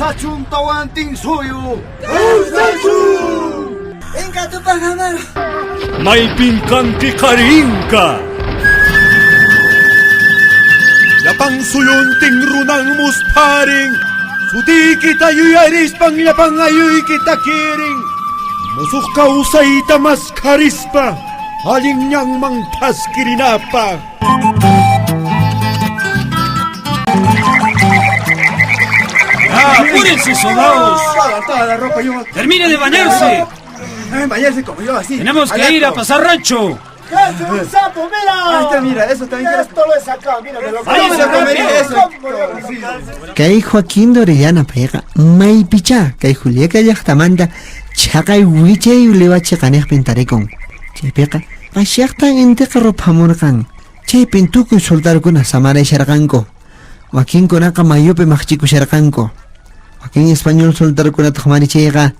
Kawsachun Tawantinsuyu! Kawsachun! Inka Tupac Amaru! Maypin kanki qhari Inka? Llapan suyuntin runan muspharin, sutiykita yuyarispan llapan ayuykita kirin. Musuq kawsayta maskharispa allin ñanman thaskirinapaq. ¡Apúrense, soldados! Toda la ropa, yo. ¡Termine de bañarse! Bañarse como yo, así. ¡Tenemos que ir a pasar rancho! ¡Jefe, un sapo, mira! Ahí está, mira, eso también. Esto lo he sacado, mira, me lo Váyase como. rápido. Eso. Kay Joaquín de Orellana payqa maypichá kay Juliaca llaqtamanta chhaqay wichay Liwachi qaniqpin tarikun. Chaypiqa qashaqtan intiqa ruphamurqan. Chaypin tukuy soldarukuna samarasharqanku. Wakinkunaqa mayupi maqchikusharqanku. Wakin español soldarukunataq marichayqa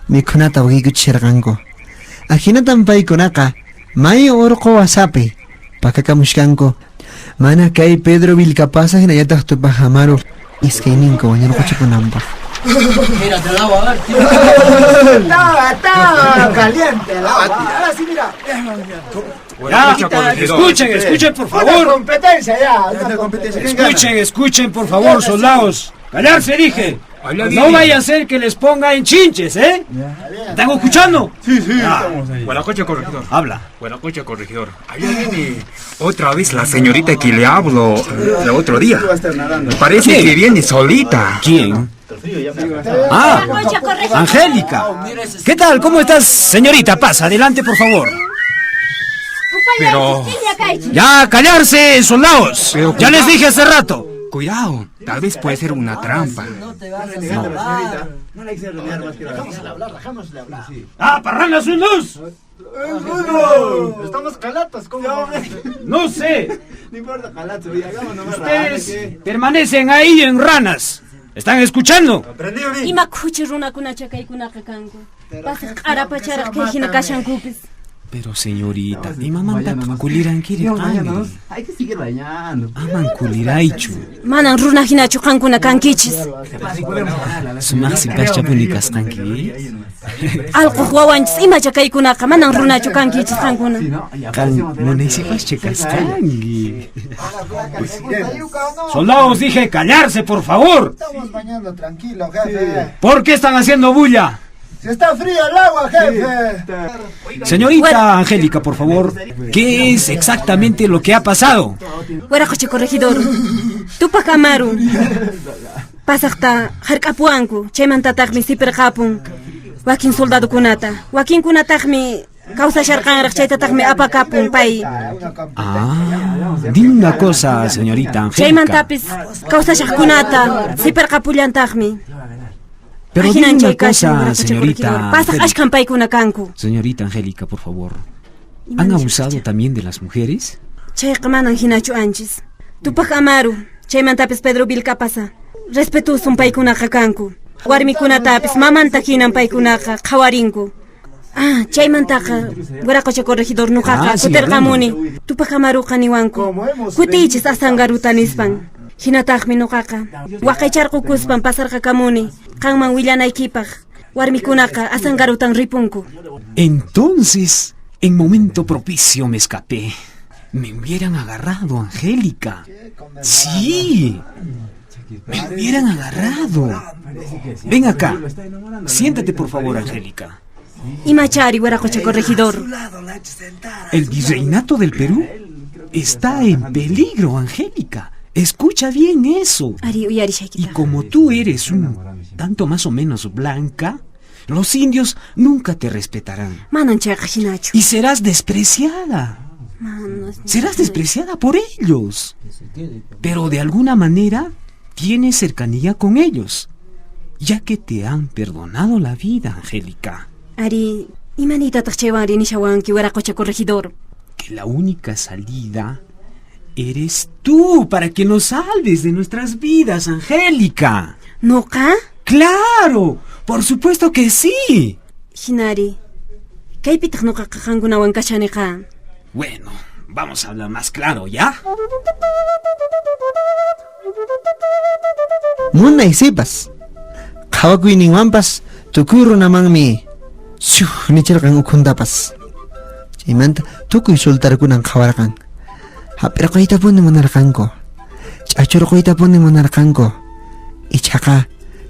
mikhunata wakiykuchisharqanku. Ahinatan paykunaqa mayu urqu wasapi pakakamushkanku. Mana kay Pedro Vilcapaza hinallataq Tupac Amaru iskayninku wañurquchikunanpaq. Mírate el agua, a ver, tío. Está, está caliente el agua. Ahora sí, mira. Ya, escuchen, escuchen, por Una favor. competencia ya. Una competencia. competencia. ¿Quién gana? Escuchen, escuchen, por favor, soldados. Callarse, dije. No vaya a ser que les ponga en chinches, ¿eh? ¿Están escuchando? Sí, sí, estamos ahí. Guanacocha, corregidor. Habla. Guanacocha, corregidor. Allá viene otra vez la señorita que le hablo el otro día. Va a estar nadando. Parece ¿Quién? que viene solita. ¿Quién? Ah, Angélica. ¿Qué tal? ¿Cómo estás, señorita? Pasa, adelante, por favor. Pero- Ya, callarse, soldados. Pero Ya les dije hace rato. Cuidado, tal vez puede ser una trampa. No te vas a Renegando la salvar. señorita. No le quise renegar más que la hablar, Ah, parrandas un dos. Estamos calatos, ¿cómo? No sé. No importa, jalazo, ya hagamos nomás. Ustedes permanecen ahí en ranas. ¿Están escuchando? Ima khuchi runakunacha kaykunaqa kanku. Pasaq q'arapacharaq kay hina kashankupis. Pero señorita, imamantataq kulirankiri qanri? Hay que seguir bañando. Aman kuliraychu. Manan runa hinachu qankuna kankichis. Sumaq sipashchapuni kasqanki. Allquq wawanchis imacha kaykunaqa manan runachu kankichis qankuna. Qan munaysipascha kasqanki. Soldados, dije callarse, por favor. Estamos bañando tranquilo, jefe. ¿Por qué están haciendo bulla? Si está frío el agua, jefe. Señorita Angélica, por favor, ¿qué es exactamente lo que ha pasado? Waraqucha corregidor. Tupac Amaru. Pasaqta hark'apuwanku, chaymantataqmi sipirqapun. Wakin soldadukunata, wakinkunataqmi kawsasharqanraq chaytataqmi apakapun pay. Ah, dime una cosa, señorita Angélica. Chaymantapis kawsashaqkunata sipirqapullantaqmi. Pero dime Ahinan una chay kashan, cosa, waraqucha señorita corregidor. Pasaq Angélica. ashkan paykuna kanku. Señorita Angélica, por favor. ¿Han abusado también de las mujeres? Chayqa manan hinachu anchis. Tupac Amaru, chaymantapis Pedro Vilcapasa. Respetusun paykunaqa kanku. Warmikunatapis mamanta hinan paykunaqa qhawarinku. Ah, chaymantaqa Waraqucha corregidor nuqaqa Ah, sí, kutirqamuni. Tupac Amaruqa niwanku. Kutiychis Asangaruta nispan. Hinataqmi nuqaqa waqaycharqukuspan pasarqakamuni. Qanman willanaykipaq. Warmikunaqa Asangarutan ripunku. Entonces, en momento propicio me escapé. Me hubieran agarrado, Angélica. Sí. Me hubieran agarrado. Ven acá. Siéntate, por favor, Angélica. Imachari Waraqucha corregidor. El virreinato del Perú está en peligro, Angélica. Escucha bien eso. Ari Y uyarishaykita. como tú eres un tanto más o menos blanca, los indios nunca te respetarán. Manan chayqa hinachu. Y serás despreciada. Serás despreciada por ellos. Pero de alguna manera tienes cercanía con ellos, ya que te han perdonado la vida, Angélica. Ari, imanitataq chaywanri nishawanki Waraqucha corregidor. Que la única salida eres tú para que nos salves de nuestras vidas, Angélica. Nuqa? ¡Claro! Por supuesto que sí. Hinari. Kaypitaq nuqaqa qankunawan kashaniqa. Bueno, vamos a hablar más claro, ¿ya? Munay sipas. Qhawakuyninwanpas tukuy runamanmi shuh nichirqan ukhuntapas. Chaymanta tukuy sultarkunan qhawarqan. Hap'irquytapuni munarqanku. Ch'achurquytapuni munarqanku. Ichaqa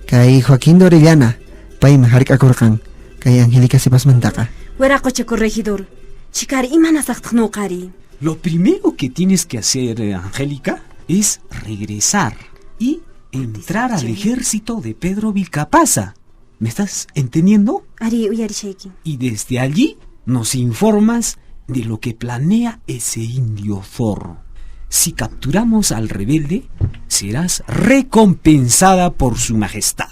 kay Joaquín de Orellana paymi hark'akurqan kay Angélica sipasmantaqa. Wiraqocha corregidor, chikari imanasaqtaq nuqari? Lo primero que tienes que hacer, Angélica, es regresar y entrar al ejército de Pedro Vilcapaza. ¿Me estás entendiendo? Ari, uyarishayki. Y desde allí nos informas de lo que planea ese indio zorro. Si capturamos al rebelde, serás recompensada por su majestad.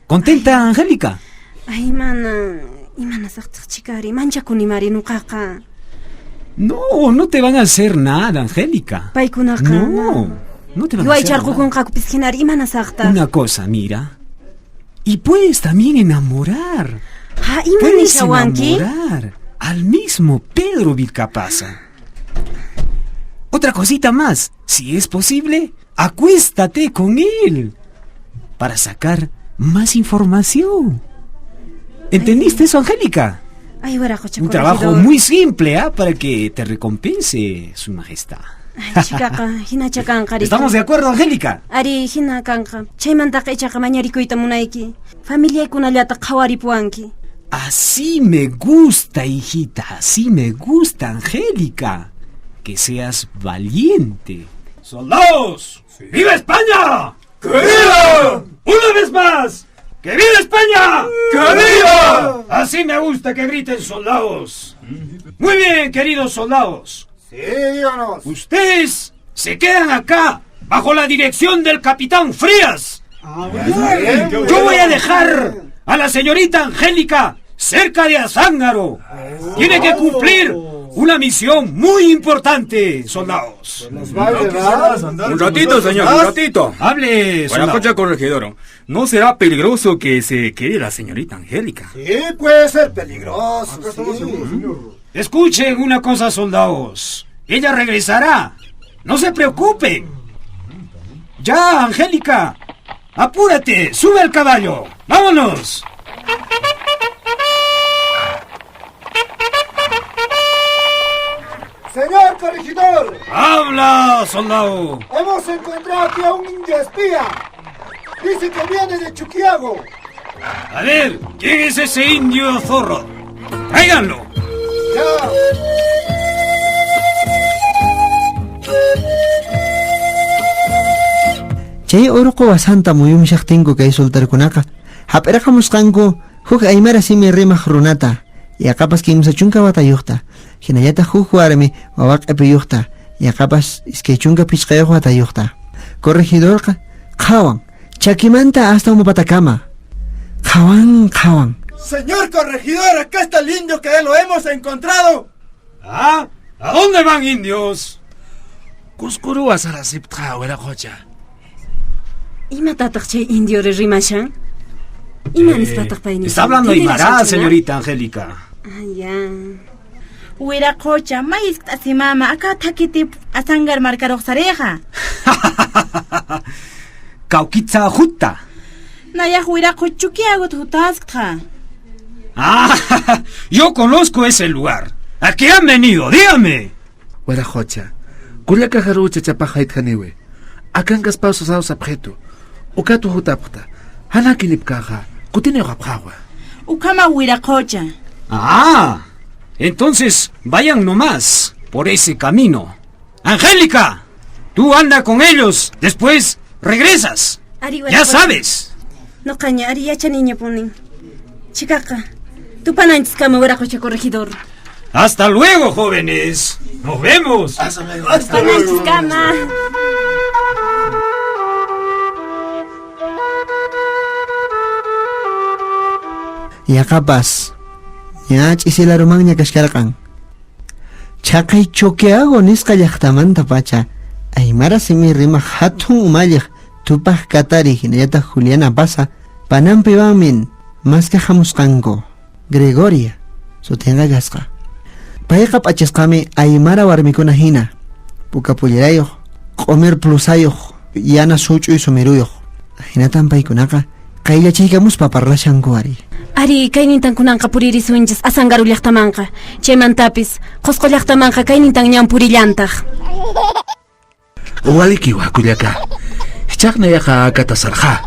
¿Contenta, Angélica? Ay, mana, imanasaqtaq chikari, manchakunimari nuqaqa. No, no te van a hacer nada, Angélica. Paykunaqa. No, no te van a hacer nada. Yuwaycharqukunqakupis hinari imanasaqtaq. Una cosa, mira. Y puedes también enamorar. Ha, ima Puedes nishawanki? enamorar al mismo Pedro Vilcapaza. Otra cosita más, si es posible, acuéstate con él para sacar más información. ¿Entendiste eso, Angélica? Ay, wiraqocha Un trabajo corregidor. muy simple, ¿ah? Para que te recompense su majestad. Ay, chikaqa, hinacha kanqa riki. ¿Estamos de acuerdo, Angélica? Ari, hina kanqa. Chaymantaqa ichaqa mañarikuyta munayki. Familiaykunallata qhawaripuwanki. Así me gusta, hijita, así me gusta, Angélica. Que seas valiente. ¡Soldados! ¡Viva España! ¡Que viva! ¡Una vez más! ¡Que viva España! ¡Que viva! Así me gusta que griten soldados. Muy bien, queridos soldados. Sí, díganos. Ustedes se quedan acá bajo la dirección del capitán Frías. Yo voy a dejar a la señorita Angélica cerca de Azángaro. Tiene que cumplir una misión muy importante, soldados. Nos va a llevar. Un ratito, señor, un ratito. Hable, soldado. Guaracocha corregidor, ¿no será peligroso que se quede la señorita Angélica? Sí, puede ser peligroso. Sí. Escuchen una cosa, soldados. Ella regresará. No se preocupen. Ya, Angélica. Apúrate, sube al caballo. Vámonos. Señor corregidor, Habla, soldado. hemos encontrado aquí a un indio espía. Dice que viene de Chuquiago. A ver, ¿quién es ese indio zorro? Tráiganlo. Ya. Chay urqu wasanta muyumshaqtinku kay sultarkunaqa hap'irqamusqanku huk aymara simi rimaq runata yaqapas 30 watayuqta hinallataq huk warmi wawa q'ipiyuqta yaqapas 25 watayuqta. Corregidorqa qhawan chakimanta hasta umapatakama qhawan qhawan. Señor corregidor, acá está el indio que lo hemos encontrado. ¿Ah? ¿A dónde van, indios? Cuscuruwa sarasiptqa wiraqocha. Imatataq chay indiori rimashan? Ima nispataq pay nishan? Está hablando ¿Tiene Aymara, razón, señorita Angélica. Ah, ya. Wiraqocha, mayisq'asimama aka thakitip asangar markaruqsareqa. Cauquitza juta. Nayaq wiraqocha chukiagut hutasqtqa. Ah, yo conozco ese lugar. ¿A qué han venido? Dígame. Wiraqocha, kullaka harucha chapaqaytqaniwi. Akankas pawsa sapqetu. Ukatu hutapqta. Hanakinipkaqa kutiniqapqawa. Ukama wiraqocha. Ah, entonces vayan nomás por ese camino. Angélica, tú anda con ellos, después regresas. Ari, Ya wiraqocha. sabes. Nuqaña ari yachaniña punin. Chikaqa, tupananchiskama wiraqocha corregidor. Hasta luego, jóvenes. Nos vemos. Tupananchiskama. Yaqapas ña ch'isilarumanña kashkarqan. Chaqay Chuquiago nisqa llaqtamanta pacha aymara simi rimaq hatun umalliq Tupaq Katari hinallataq Juliana Pasa panampiwanmin maska hamusqanku Gregoria sutinqa kasqa. Payqa p'achasqami aymara warmikuna hina puka pullerayuq q'umir plusayuq yana such'uy sumiruyuq hinatan paykunaqa Qayllachaykamuspa parlashanku ari. Ari, kaynintan kunanqa puririsunchis Asangaru llaqtamanqa. Chaymantapis Qusqu llaqtamanqa kaynintan ñan purillantaq. Waliki wakullaka. Hichaqna yaqa akata sarqa.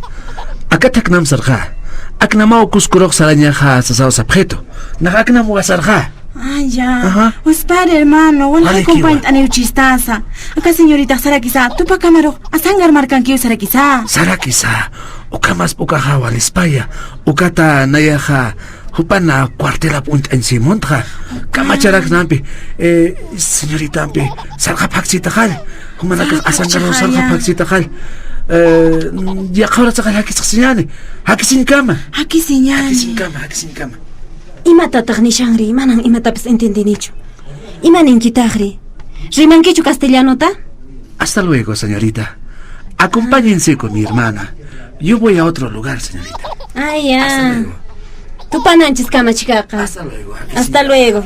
Akata aknam sarqa. Aknamau kuskuruq sarañaqa sasaw sapjeto. Naq aknam wasarqa. Ah, ya. Uspar, hermano. Wala compañita aniuchistasa. Acá señorita Sarakisa, Tupac Amaru, Asangar markankiu Sarakisa. Sarakisa. Ukamas ukaja walispaya. Ukata nayaja hupana cuartela punt'anchimuntqa. Kamacharak nampi. Señorita ampi sarqa phakchitaqal. Humanaka asangaru sarqa phakchitaqal. Yaqawra chaqal hakisqsiñani. Hakisinkama. Hakisiñani. Hakisinkama, hakisinkama. Imatataq nishanri, manan imatapis entendinichu. Ima ninkitaqri? Rimankichu castellanota? Hasta luego, señorita. Acompáñense con mi hermana. Yo voy a otro lugar, señorita. Ay, ya. Tupananchis kama chikaqa. Hasta luego. Hasta luego.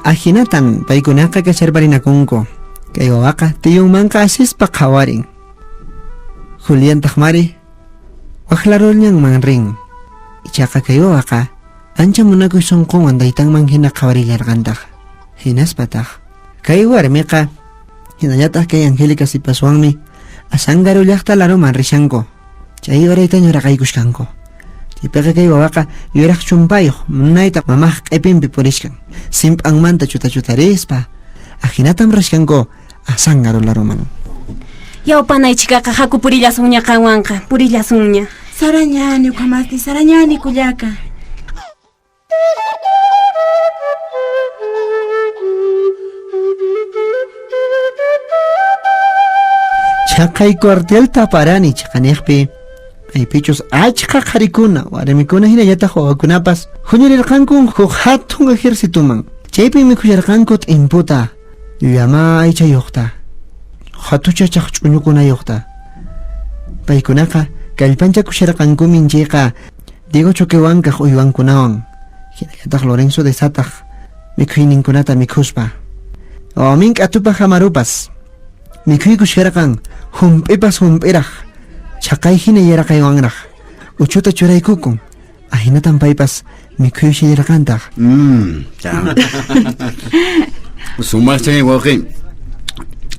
Ahinatan paykunaqa kacharparinakunku. Kay wawaqa tiyunmanqa asispa qhawarin. Juliantaq mari waqlarulñanman rin. Ichaqa kay wawaqa ancha munakuy sunqunwan taytanman hina qhawarillarqantaq. Hinaspataq kay warmiqa hinallataq kay Angélica sipaswanmi Asangaru llaqta laruman rishanku. Chay uraytaña raqaykushkanku. Chaypiqa kay wawaqa yuraq chumpayuq munayta mamaq q'ipinpi purishkan. Simp'anmanta chutachutarispa ahinatam rishkanku Asangaru laruman. Yawpanaychikaqa haku purillasunña qanwanqa, purillasunña. Sarañani ukamasti, sarañani kullaka. Chaqay cuartelta parani chaqaniqpi aypichus achka qharikuna warmikuna hinallataq wawakunapas huñurirqanku huk hatun ejercituman. Chaypi mikhullarqanku t'imputa, llama aychayuqta, hatuchachaq ch'uñukunayuqta. Paykunaqa kallpanchakusharqankumin chayqa Diego Choquehuancaj uywankunawan hinallataq Lorenzo de Sataq mikhuyninkunata mikhuspa. Wawaminka Tupac Amarupas mikhuykushkarqan hump'ipas hump'iraq chaqay hina yaraqaywanraq uchuta churaykukun ahinatan paypas mikhuyushillarqantaq. Sumaqchay wawqi.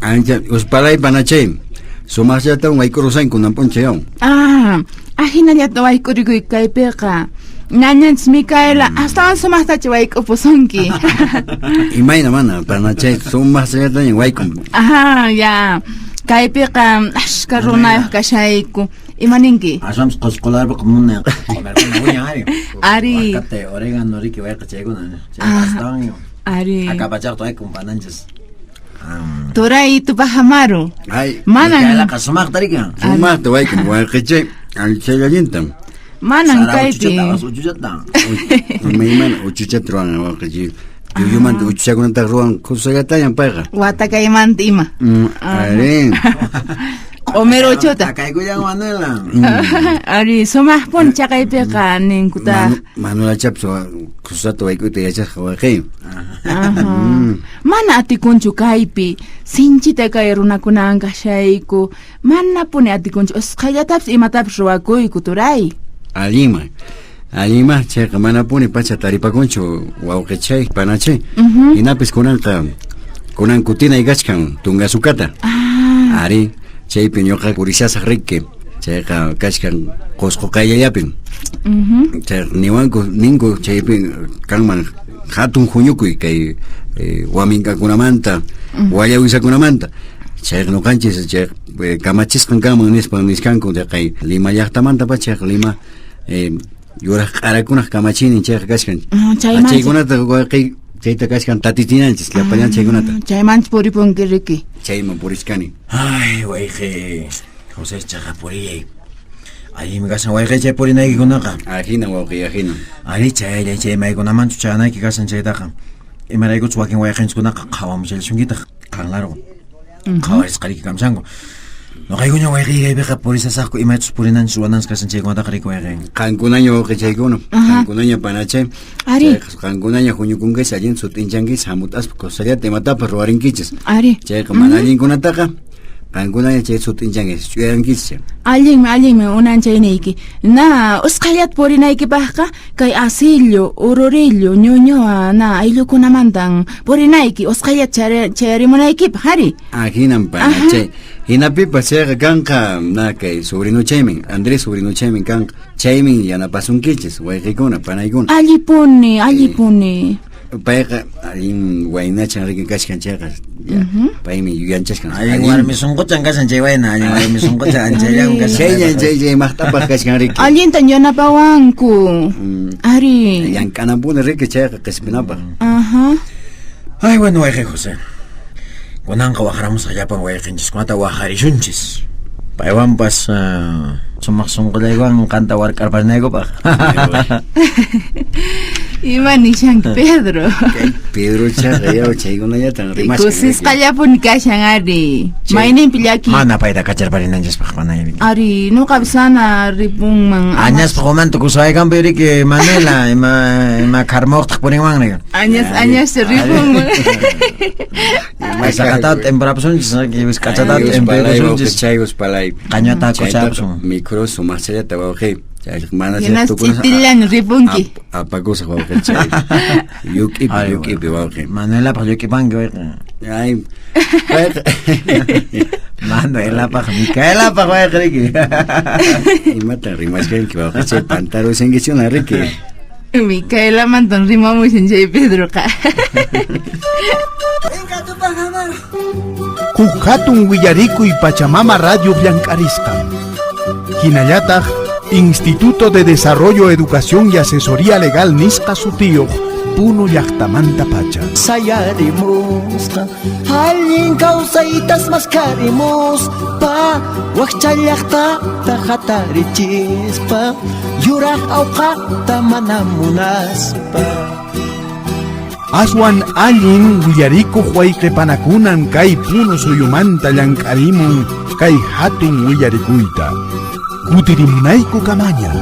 Ancha uspalay panachay. Sumaqchata wayk'urusanku p'unchayawan. Ah, ahinallata wayk'urikuy kaypiqa. Ñañanchis Micaela, astawan sumaqtachu wayk'upusunki. Imayna mana panachay sumaqchallataña wayk'un. Ajá, ya. Kaypiqa ashka runayuq kashayku. Ima ninki? Aswanpas Qusqularpiqa munay q'umirkuna wiñan ari. Ari. Wakate, orégano riki wayqa chaykuna. Chayqa astawan Ari. Akapachaqta wayk'un pananchis. Turay Tupac Amaru. Ay, Manan. Micaelaqa sumaqta riki. Sumaqta wayk'un wayqichay allinta. Manan kaypi. Uchuchata. Imaymana uchuchata ruwan wayqichay. Yuyumanta uchuchakunataqa ruwan kusallatañan payqa. Watakaymanta ima. Ari. Q'umir uchuta. Akaykullan Manuela. Ari, sumaqpuni chaqaypiqa ninkutaq. Manuelachapas kusata wayk'uyta yachasqa wayqi. Mana atikunchu kaypi. Sinchita kay runakunawan kashayku. Manapuni atikunchu. Usqhayllatapis imatapis ruwakuyku, turay. Allima. Allima chayqa manapuni pacha taripakunchu wawqichay, panachay. Hinapis kunanqa kunan kutinay kachkan Tungasukata. Ari, chaypi ñuqa purishasaq riki. Chayqa kachkan Qusqu qayllapin. Chay niwanku ninku chaypi kanman hatun huñukuy kay waminkakunamanta, wallawisakunamanta. Chayqa ñuqanchis chay kamachisqan kanman nispa niskanku chaqay Lima llaqtamanta pacha Lima yuraq q'arakunaq kamachinin chayqa kachkan. Chaykunata wayqi chayta kachkan tatichinanchis llapallan chaykunata. Chaymanchis puripunki riki. Chayman purichkani. Ay, wayqi José chaqa puriyay. Allinmi kashan wayqi chay purinaykikunaqa. Ajina wawqi, ajina. Ari chaylla chay maykunamanchu chayanayki kashan chaytaqa. Imaraykuchu wakin wayqinchikunaqa qhawamushallasunkitaq qanlarqu. Qhawarisqariki kamshanku. Noqaykuña wayqiy kaypiqa purisasaqku imachus purinanchis ruwananchis kashan chaykunataqa riki wayqi. Qankunaña wawqichaykuna, qankunaña panachay. Ari. Chayqa qankunaña huñukunkichis allin sut'inchankichis hamut'aspa kusallata imatapas ruwarinkichis. Ari. Chayqa mana allinkunataqa qankunaña chay sut'inchankichis, ch'uyankichis. Allinmi, allinmi unanchayniyki. Na, usqhayllata purinaykipaqqa kay asillu, ururillu, ñuñoa, na ayllukunamantan purinayki usqhayllata chayarimunaykipaq, ari. Ahinan panachay. Hinapipas chayqa kanqa na kay sobrinochaymin, Andrés sobrinochaymin kanqa. Chaymin yanapasunkichis, wayqikuna, panaykuna. Allipuni, allipuni. Payqa allin waynachan riki kachkan chayqa. Ya, paymi yuyanchashkan. Allin warmi sunquchan kashan chay wayna, allin warmi sunquchan anchayllan kashan. Chayñan chay chay maqt'apaq kachkan riki. Allintan yanapawanku. Ari. Llank'ananpuni riki chayqa qispinapaq. Aha. Ay, bueno, wayqi José. Kunanqa waqramusqa llapan wayqinchiskunata waqarishunchis. Paywanpas sumaq sunqullaywan qanta wark'arparinaykupaq. Ima nishanki, Pedro? Pedro chaqa yaw chaykunallatan rimashkan. Kusisqallapuni kashan ari. Mayninpi llaki. Mana payta kacharparinanchispaq mana. Ari, nuqapas sana ripunman. Añaspa qumanta kusaykanpi riki Manuela ima ima karmuqtaq purinman riki. Añas añas ripunman. Maysaqata t'imprapusunchis, wisk'achata t'imprapusunchis. Chayus palay. Qañata kuchapusun. Micro sumaqchallata wawqi. Chay mana Hinas ch'itillan ripunki. Apakusaq wawqi chay. Yuk'ipi yuk'ipi wawqi. Manuelapaq lluk'ipanki wayqi. Ay. Manuelapaq Micaelapaq wayqi riki. Imatan rimashkanki wawqi chay pantarushankichuna riki. Micaelamantan rimamushan chay Pedroqa. Huk hatun willarikuy Pachamama Radio llank'arisqan. Hinallataq Instituto de Desarrollo, Educación y Asesoría Legal nisqa sutiyuq Puno llaqtamanta pacha. Sayarimusqa allin kawsaytas maskarimuspa wakcha llaqtata hatarichispa yuraq awqata mana munaspa. Aswan allin willarikuq wayqipanakunan kay Puno suyumanta llank'arimun kay hatun willarikuyta. Kutirimunayku kamaña.